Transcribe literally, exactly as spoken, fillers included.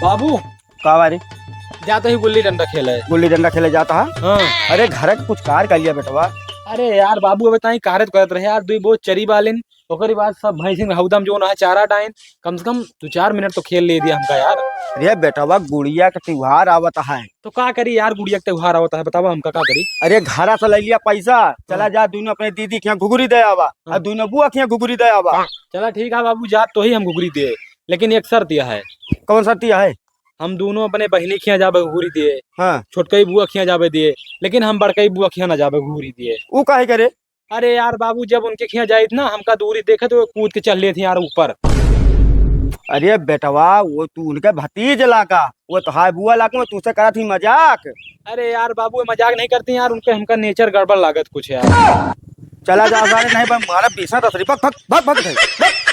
बाबू, का बारी? जात ही गुल्ली डंडा खेले। गुल्ली डंडा खेले जात हा? हाँ। अरे, घर के कुछ कार कर लिया बेटवा। अरे यार बाबू, अबे ताई कार तो करत रहे यार, दुई बहुत चरी बालिन, ओकरी बाद सब भैंसिन हौदम जो ना चारा डाइन, कम से कम दो चार मिनट तो खेल ले दिया हमका यार। अरे बेटवा, गुड़िया के त्योहार आवत है। तो का करी यार, गुड़िया के त्योहार आवत है, बतावा हमका का करी? अरे, घरा से ले लिया पैसा, चला हाँ। जा, दोनों अपने दीदी के यहाँ घुघरी दे आवा, हाँ। और दोनों बुआ के यहाँ घुघरी दे आवा। चला ठीक है बाबू, जात तो ही हम घुघरी दे, लेकिन एक शर्त यह है। कौन शर्त यह है? हम दोनों अपने बहिनी के यहाँ जाबे घुघरी दिए, हाँ। छोटकई बुआ के यहाँ जाबे दिए, लेकिन हम बड़कई बुआ के यहाँ ना जाबे घुघरी दिए। ऊ काहे करे? अरे यार बाबू, जब उनके खिया जाइत ना, हमका दूरी देखे तो वो कूद के चल लेत ही यार ऊपर। अरे बेटवा, वो तू उनके भतीज लागा, वो तो हाय बुआ लागे, वो तुझसे करत ही मजाक। अरे यार बाबू, ये मजाक नहीं करती यार, उनके हमका नेचर गड़बड़ लागत कुछ यार। चला जा सारे, नहीं बा मारा बीसा दस रुपया, भग, भग, भग, भग, भग।